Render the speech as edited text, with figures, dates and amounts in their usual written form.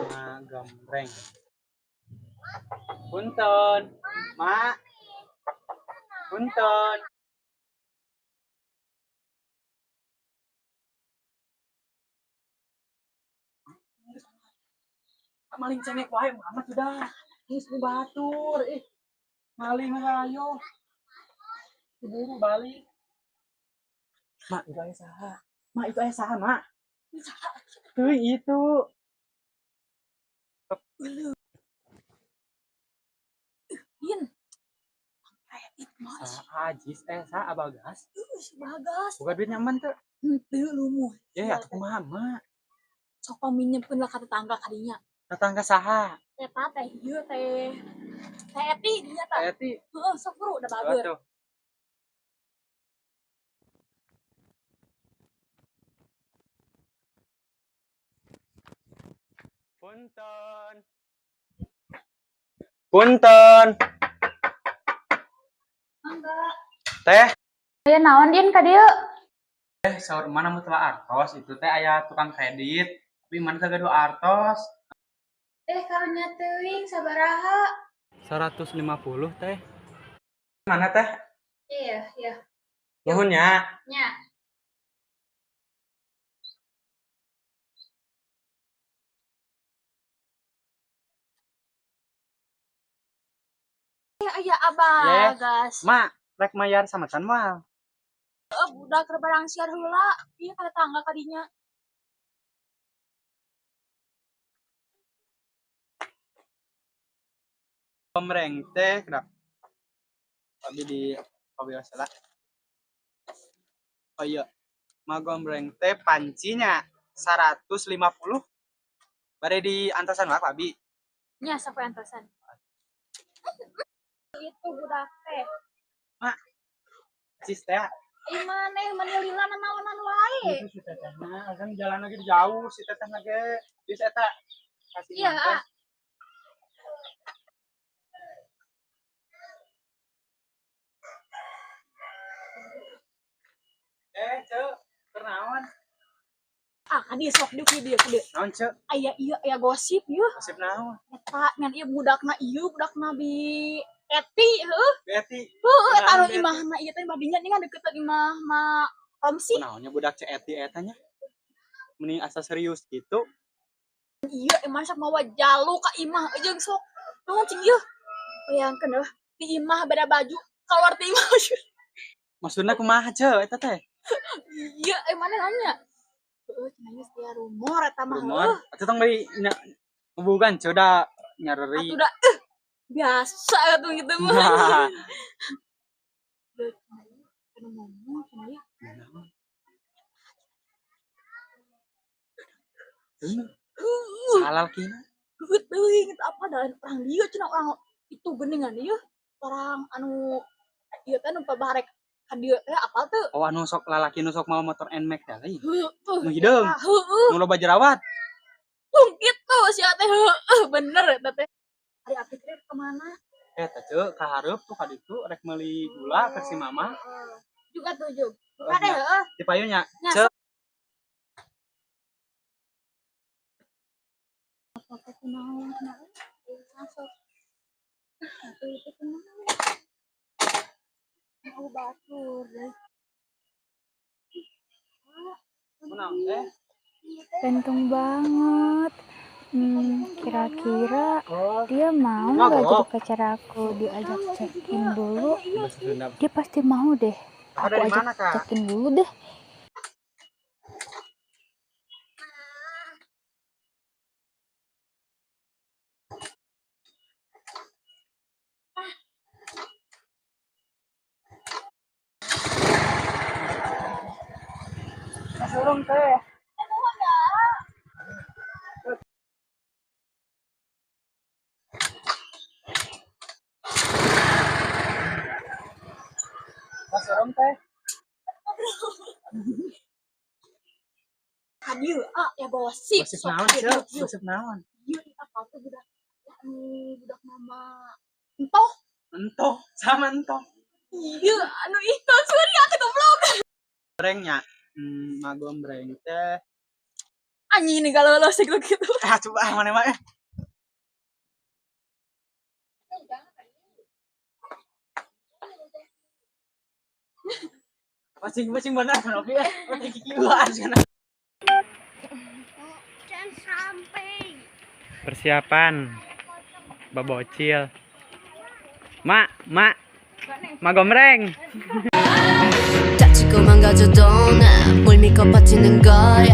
Magambreng. Punten, Mak. Punten. Maling cengek wae Muhammad sudah. Geus nu batur ih. Maling mah ayo. Buru balik. Mak, itu aya saha? Mak, itu aya saha, Mak? Tuh itu. Din. Kayak itu mah. Saha Ajis eh saha Abagas? Si Bagas. Buka duit nyaman tuh. Henteu lumuh. Ya, atuh kumaha, Mak? Sok paminjemkeun lah ka tetangga kadinya. Tetangga saha? Eta teh ieu teh. Teh Eti dinya tah. Eti. Heeh, sok buru udah bager. Tuh. Punten. Punten. Mangga. Teh. Aya naon Din ka dieu? Teh saur mana mun telah artos itu teh aya tukang kredit. Tapi mana teh gaduh artos. Teh karunya teuing sabaraha? 150 teh. Mana teh? Iya, iya. Nuhun nya. Nya. Aya Abagas. Mak, rek mayar sama can moal. Heeh, budak keur barang siar heula. Ieu ka tetangga kadinya. Gombreng teh kenapa? Abi di pabiasa lah. Oh iya, ma gombreng teh pancinya 150. Bare di antosan lah abi. Nya sampai antosan. Itu budak teh. Mak, cis teh. Ih maneh meni lila nanaonan wae. Itu si tetehna, kan jalan lagi jauh si tetehna ge. Geus eta kasih Iya, teh. Eh, Ceu, keur naon? Ah, kadi sok dieu kieu dieu kieu. Naon, Ceu? Aya ieu aya gosip ieu. Gosip naon? Eta ngan ieu budakna bi Eti heuh. Beti. Heuh, eta anu Kunaon, Beti? imahna ieu teh badinya nih deketan imah ma Romsi. Kunaonnya budak Ceu Eti eta nya? Mending asa serius gitu. Iya, emang sok mawa jalu ka imah jeung sok. Naon cing ieu? Bayangkeun euy, di imah beda baju, keluar ti imah. Maksudna kumaha, Ceu, eta teh? Iya, emang nanya. Heuh, cenah geus aya rumor eta mah. Rumor. Atuh tong bari nya bukan Ceu da nyareri. Atuh da biasa atuh gitu mah. Nah. Heuh, cenah ieu anu ngomong cenah ieu. Heuh, Salah kina. heuh teuing eta apa da orang dieu cenah orang itu geuningan ieu. Orang anu ieu teh nu pabarek ka dieu teh apal teu? Oh anu sok lalaki nu sok mawa motor NMAX teh lain. Heuh, Nu hideung. Heueuh. Nu loba jerawat. Tung gitu sia teh heueuh bener eta teh. Ari api teh kemana? Eta Ceu ka hareup tuh ka ditu rek meuli gula ke si mama. Juga tuh jug. Heeh, Kade nya. heueuh. Di payunya. Nya, Ceu. Apa kunaon cenah euy? Masuk. Atuh itu kunaon? Oh batur deh. Kunaon teh? Ganteng banget. Kira-kira dia mau nggak Ngagok. jadi pacar aku? Diajak check-in dulu. Dia pasti mau deh. Kakak Aku dari ajak mana, Kak? check-in dulu deh. Surung teh. Surung teh. Kadieu ah ya gosip. Gosip Sok, naon, ieu, Ceu? ieu, Gosip naon? ieu apa tuh budak anu budak mama entoh. Entoh, sama entoh. Iya, anu itu sorry aku goblok. Gorengnya. Ma gombreng teh. Anjing nih kalau lo sih gitu. Ah, coba ah, mana mah eh. Masing masing bener kan Opi eh. Oke kikieuan cenah. Persiapan babocil. Mak, mak, mak gombreng. 다치고 망가져도 나 뭘 믿고 버티는 거야.